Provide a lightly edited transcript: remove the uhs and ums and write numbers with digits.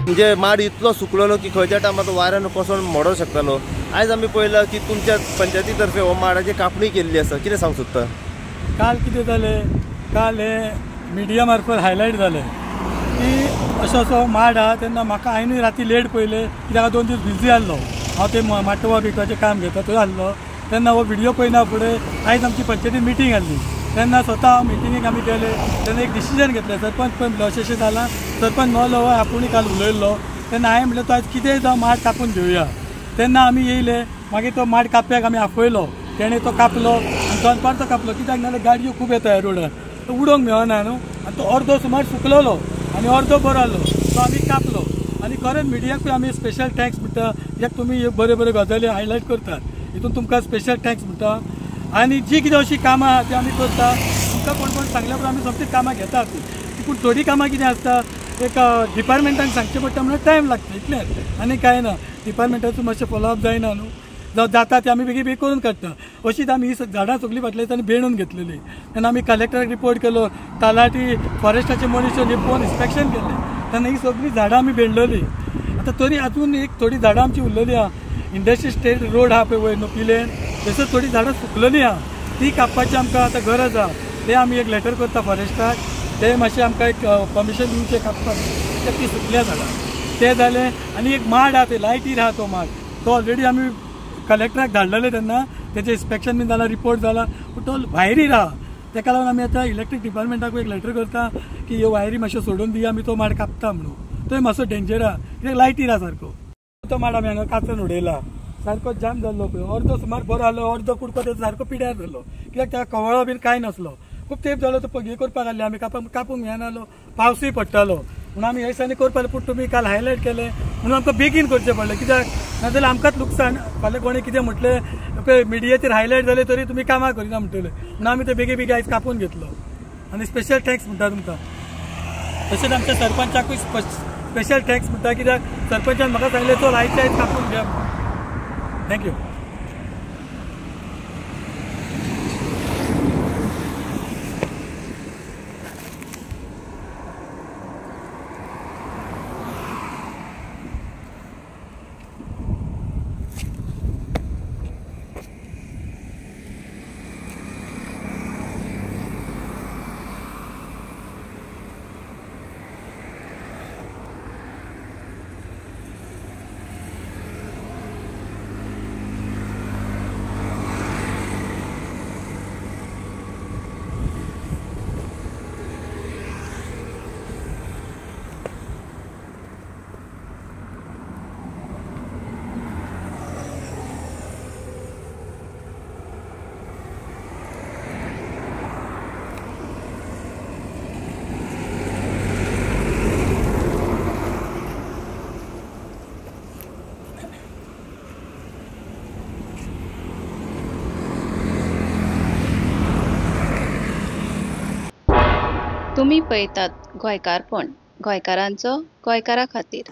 म्हणजे माड इतलो सुकलेलो की खंयच्या टायमार तो वाऱ्यान कोसळून मोडोंक शकतालो. आयज आमी पळयलां की तुमच्या पंचायती तर्फे हो माडाची कापणी केल्ली आसा, कितें सांगूंक सोदता? काल कितें जालें, काल हे मिडिया मार्फत हायलायट जालें की असो असो माड आहा. तेन्ना म्हाका हांवें राती लेट पळयलें कित्याक 2 दीस बिजी आहलो हांव, ते माटवा बिटवाचें काम घेता थंय आहलो. तेन्ना हो व्हिडियो पळयना फुडें आयज आमची पंचायतीन मिटींग आहली, तेन्ना स्वता मिटिंगेक आमी गेले, तेन्ना एक डिसिजन घेतलें. सरपंच पळय म्हणलें अशें अशें जालां, सरपंच मेळ्ळो हय आपुणूय काल उलयल्लो. तेन्ना हांवें म्हणलें तो आयज कितेंय जावं माड कापून घेवया. तेन्ना आमी येयले, मागीर तो माड कापप्याक आमी आपयलो, तेणें तो कापलो आनी दनपारचो कापलो कित्याक नाजाल्यार गाडयो खूब येता ह्या रोडार, तो उडोवंक मेळना न्हू. आनी तो अर्दो सुमार सुकलेलो आनी अर्दो बरो आहलो, तो आमी कापलो. आनी खरेंच मिडियाकूय आमी स्पेशल thanks म्हणटा, कित्याक तुमी ह्यो बऱ्यो बऱ्यो गजाली हायलायट करतात, हितून तुमकां स्पेशल thanks म्हणटा. आनी जी कितें अशीं कामां आहा ती आमी करता, तुमकां कोण कोण सांगल्या उपरांत आमी सोमतीच कामां घेतात. पूण थोडीं कामां कितें आसता एक डिपार्टमेंटान सांगचें पडटा म्हणून टायम लागता, इतलेंच आनी कांय ना. डिपार्टमेंटाचो मातशें फॉलोअप जायना न्हू, जावं जाता ते आमी बेगीन बेगीन करून काडटा. अशीच आमी ही झाडां सगळीं फाटल्या दिसांनी बेणून घेतलेली. तेन्ना आमी कलेक्टराक रिपोर्ट केलो, तलाठी फॉरेस्टाचे मनीस येवन इन्स्पेक्शन केलें, तेन्ना ही सगळीं झाडां आमी बेणलेली. आतां तरी आजून एक थोडीं झाडां आमची उरलेली आहा. इंडस्ट्री स्टेट रोड आहा पळय वयर न्हू पिलेन, थंयसर थोडीं झाडां सुकलेली आहा, ती कापपाची आमकां आतां गरज आहा. ते आमी एक लेटर करता फॉरेस्टाक, ते मातशें आमकां एक परमिशन दिवचें कापपाक, कित्याक ती सुकल्या झाडां. तें जालें. आनी एक माड आहा, ते लायटीर आहा तो माड, तो ऑलरेडी आमी कलेक्टराक धाडलेले, तेन्ना तेजें इन्स्पेक्शन बीन जाला, रिपोर्ट जाला, पूण तो वायरीर आहा. तेका लागून आमी आतां इलेक्ट्रीक डिपार्टमेंटाकूय एक लेटर करता की ह्यो वायरी मातश्यो सोडून दिया, आमी तो माड कापता म्हणून. तोय मातसो डेंजर आहा कित्याक लायटीर आहा सारको. तो माड आमी हांगा काचून उडयला, सारको जाम जाल्लो पळय, अर्दो सुमार बरो आहलो, अर्दो कुडको तेजो सारको पिड्यार जालो, कित्याक ताका कवळो बीन कांय नासलो. खूब तेंप जालो तो हें करपाक आहले आमी, कापूंक मेळनासलो, पावसूय पडटालो म्हणून आमी ह्या दिसांनी करपाक. पूण तुमी काल हायलायट केलें म्हणून आमकां बेगीन करचें पडलें, कित्याक नाजाल्यार आमकांच लुकसाण. फाल्यां कोणें कितें म्हटलें पळय मिडियाचेर हायलायट जालें तरी तुमी कामां करिना म्हणटलें, म्हणून आमी ते बेगीन बेगीन आयज कापून घेतलो. आनी स्पेशल thanks म्हणटा तुमकां. तशेंच आमच्या सरपंचाकूय स्पेशल thanks म्हणटा, कित्याक सरपंचान म्हाका सांगलें चल आयचे आयज कापून घे. Thank you. तुम्ही पळयतात गोंयकारपण, गोंयकारांचो गोंयकारा खातीर.